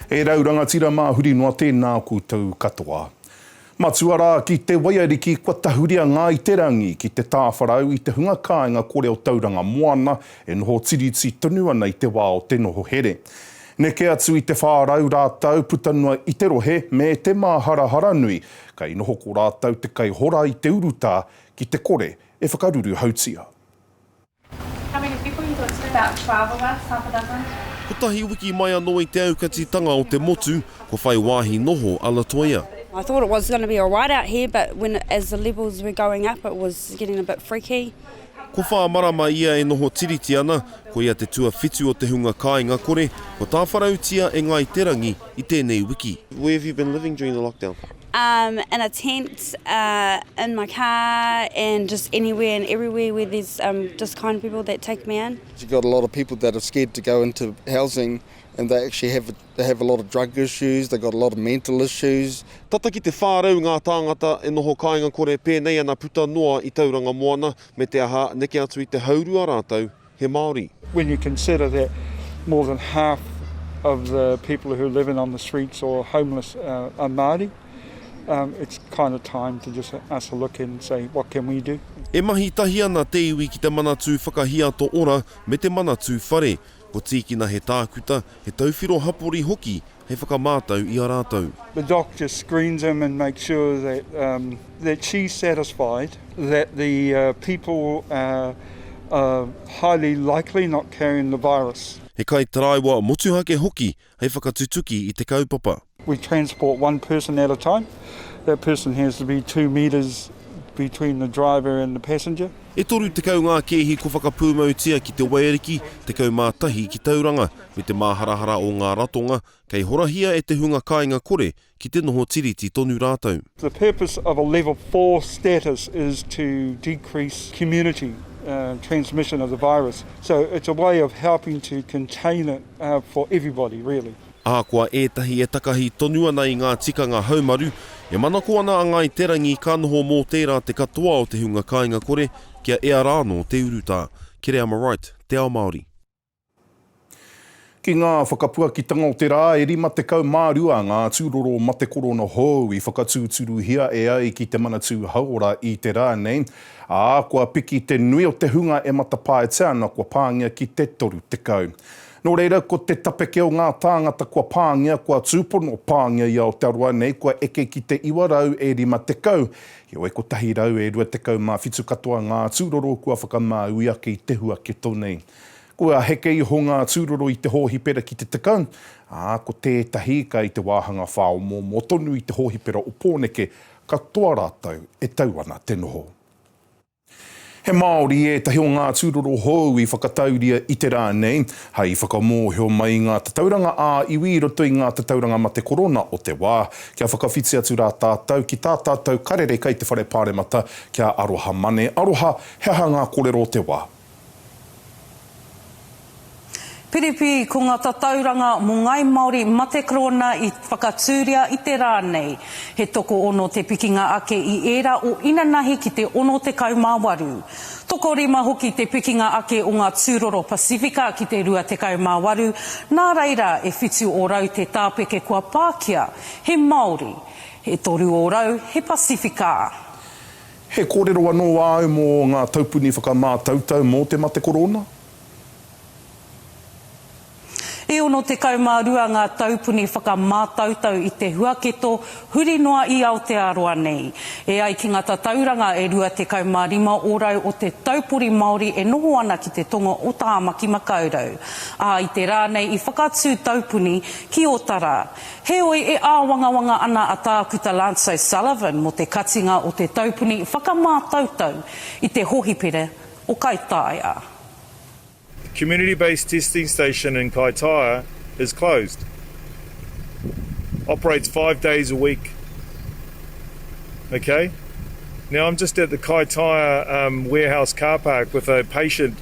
E rau rangatira mā huri noa tēnā koutou katoa. Matua rā ki te waiariki kua tahuri a Ngāi Te Rangi ki te tāwharau i te hunga kāinga kore o Tauranga Moana e noho tiriti tonu ana i te wā o te noho here. Neke atu i te 400 rātou puta noa i te rohe me te māharahara nui kei noho ko rātou te kaihora i te urutā ki te kore e whakaruruhautia. How many people you got today? About 12 of us, half a dozen. Kotahi wiki mai anō i te aukatitanga o te motu, kua whai wāhi noho a Latoya. I thought it was gonna be alright out here but when as the levels were going up it was getting a bit freaky. Ko whā marama ia e noho tiriti ana, ko ia te tuawhitu o te hunga kāinga kore, kua tāwharautia e Ngāi Te Rangi i tēnei wiki. Where have you been living during the lockdown? Um, in a tent, uh, in my car and just anywhere and everywhere where there's um, just kind people that take me in. You've got a lot of people that are scared to go into housing and they actually have, they have a lot of drug issues, they've got a lot of mental issues. Tata ki te 400 ngā tāngata e noho kāinga kore pēnei ana puta noa i Tauranga Moana, me te aha, neke atu i te haurua rātou he Māori. When you consider that more than half of the people who are living on the streets or homeless uh, are Māori, um, it's kind of time to just us a look and say, what can we do? E mahi tahi ana te iwi ki te Manatū Whakahiato Ora me te Manatū Whare. Ko Tīkina he tākuta, he tauwhiro hapori hoki hei whakamātau i a rātou. The doctor screens them and makes sure that, um, that she's satisfied that the uh, people are, are highly likely not carrying the virus. He kaitaraiwa motuhake hoki hei whakatutuki i te kaupapa. We transport one person at a time. That person has to be two metres between the driver and the passenger. E 30 ngā kēhi kua whakapūmautia ki Te Waiariki, 11 ki Tauranga, me te māharahara o ngā ratonga, kei horahia e te hunga kāinga kore ki te noho tiriti tonu rātou. The purpose of a level four status is to decrease community transmission of the virus, so it's a way of helping to contain it for everybody really. Ahakoa ētahi e takahi tonu ana i ngā tikanga haumaru, e manako ana a Ngāi Te Rangi ka noho mō tērā te katoa o te hunga kāinga kore kia ea rānō te urutā. Kereama Wright, Te Ao Māori. Ki ngā whakapuakitanga o te rā, e 52 ngā tūroro mate korona hou i whakatūturuhia e ai ki te Manatū Hauora i te rā nei, ā, kua piki te nui o te hunga e matapaetia ana kua pāngia ki te 30. Nō reira, ko te tapeke o ngā tāngata kua pāngia, kua tūpono pāngia i Aotearoa nei, kua eke ki te 950, heoi 127 katoa ngā tūroro kua whakamāui ake i te huaketo nei. Kua heke iho ngā tūroro i te hōhipera ki te 10, ā, ko tētahi kai te wāhanga whāomoomo tonu i te hōhipera o Pōneke, katoa rātou e tau ana te noho. He Māori ētahi o ngā tūroro hou i whakatauria i te rā nei, hei whakamōhio mai i ngā tatauranga ā-iwi i roto i ngā tatauranga mate korona o te wā. Kia whakawhiti atu rā tātou ki tā tātou karere kei te Whare Pāremata, kia aroha mane. Aroha, he aha ngā korero o te wā? Piripi, Ko ngā tatauranga mō Ngāi Māori mate korona i whakatūria i te rā nei. He tokoono te pikinga ake i ērā o inanahi ki te 68. Tokorima hoki te pikinga ake o ngā tūroro Pasifika ki te 28, nā reira e 7% te tāpeke kua pākia he Māori, e 3% he Pasifika. He kōrero anō āu mō ngā taupuni whakamātautau mō te mate korona? E 62 ngā taupuni whakamātautau i te huaketo huri noa i Aotearoa nei. E ai ki ngā tatauranga e 25 ōrau o te taupori Māori e noho ana ki te tonga o Tāmaki Makaurau. Ā, i te rā nei i whakatū taupuni ki Ōtara. Heoi, e āwangawanga ana a Tākuta Lance O'Sullivan mō te katinga o te taupuni whakamātautau i te hohipera o Kaitaia. The community-based testing station in Kaitaia is closed. Operates five days a week. Okay? Now I'm just at the Kaitaia um, warehouse car park with a patient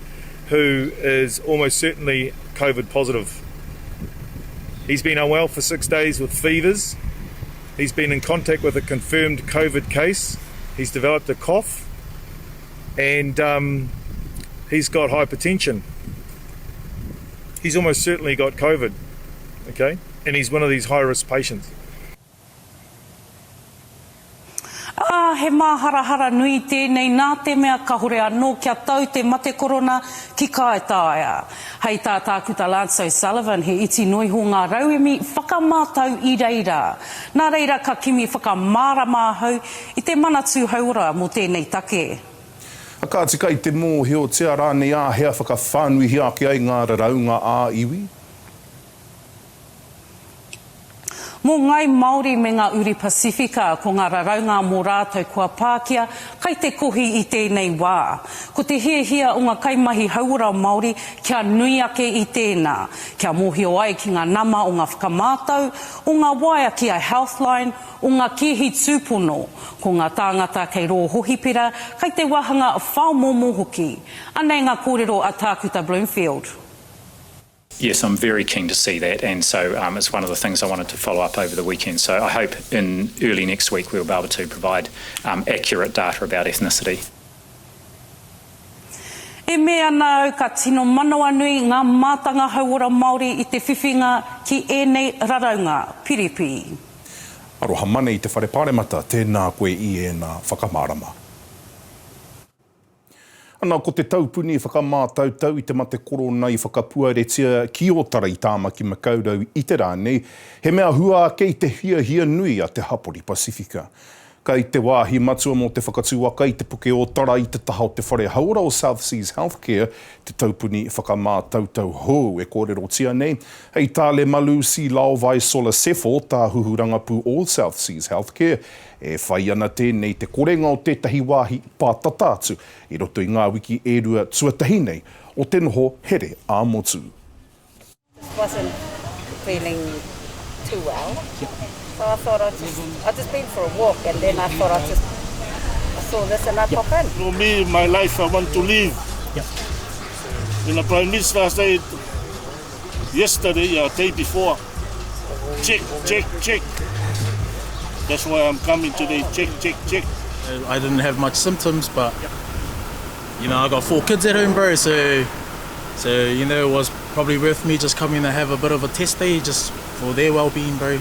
who is almost certainly COVID positive. He's been unwell for six days with fevers. He's been in contact with a confirmed COVID case. He's developed a cough and um, he's got hypertension. He's almost certainly got COVID. Okay? And he's one of these high risk patients. Ā, he māharahara nui tēnei nā te mea kahore anō kia tau te mate korona ki Kaitaia. Hei tā Tākuta Lance O'Sullivan he iti noa iho ngā rauemi whakamātau i reira. Nā reira ka kimi whakamārama ahau i te Manatū Hauora mō tēnei take. A kāti kai te mōhiotia rānei āhea whakawhānuihia ake ai ngā raraunga ā-iwi? Mō Ngāi Māori me ngā uri Pasifika, ko ngā raraunga mō rātou kua pākia, kai te kohi i tēnei wā. Ko te hiahia o ngā kaimahi hauora Māori kia nui ake i tēnā, kia mōhio ai ki ngā nama o ngā whakamātau, o ngā waea ki a Healthline, o ngā kēhi tūpono, ko ngā tāngata kei rō hohipera, kai te wāhanga whaomōmō hoki. Anei ngā kōrero a Tākuta Bloomfield. Yes, I'm very keen to see that and so um, it's one of the things I wanted to follow up over the weekend. So I hope in early next week we'll be able to provide um, accurate data about ethnicity. E me ana au ka tino manawanui ngā mātanga hauora Māori i te whiwhinga ki ēnei raraunga piripi. Aroha Mane i te Whare Paremata, tēnā koe i ēnā whakamārama. Ana, ko te taupuni whakamātautau i te mate korona i whakapuaretia ki Ōtara i Tāmaki Makaurau i te rā nei, he mea hua ake i te hiahia nui a te hapori Pasifika. Kai te wāhi matua mō te whakatū waka i te puke Ōtara i te taha o te whare hauora o South Seas Healthcare te taupuni whakamātautau hou e kōrerotia nei, hei tā Lemalu Silaovai Sola Sefo, tāhuhu rangapū o South Seas Healthcare, E whai ana tēnei te korenga o tētahi wāhi pātata atu i roto i ngā wiki e rua tuatahi nei o te noho here ā-motu. Just wasn't feeling too well so I thought I'd just I'd just been for a walk and then I thought I'd just I saw this and I'd pop in. For me, my life I want to live. When the Prime Minister said yesterday or day before, check, check, check. That's why I'm coming today, check, check, check. I didn't have much symptoms, but you know, I got four kids at home, bro, so so you know, it was probably worth me just coming to have a bit of a test day just for their well-being, bro.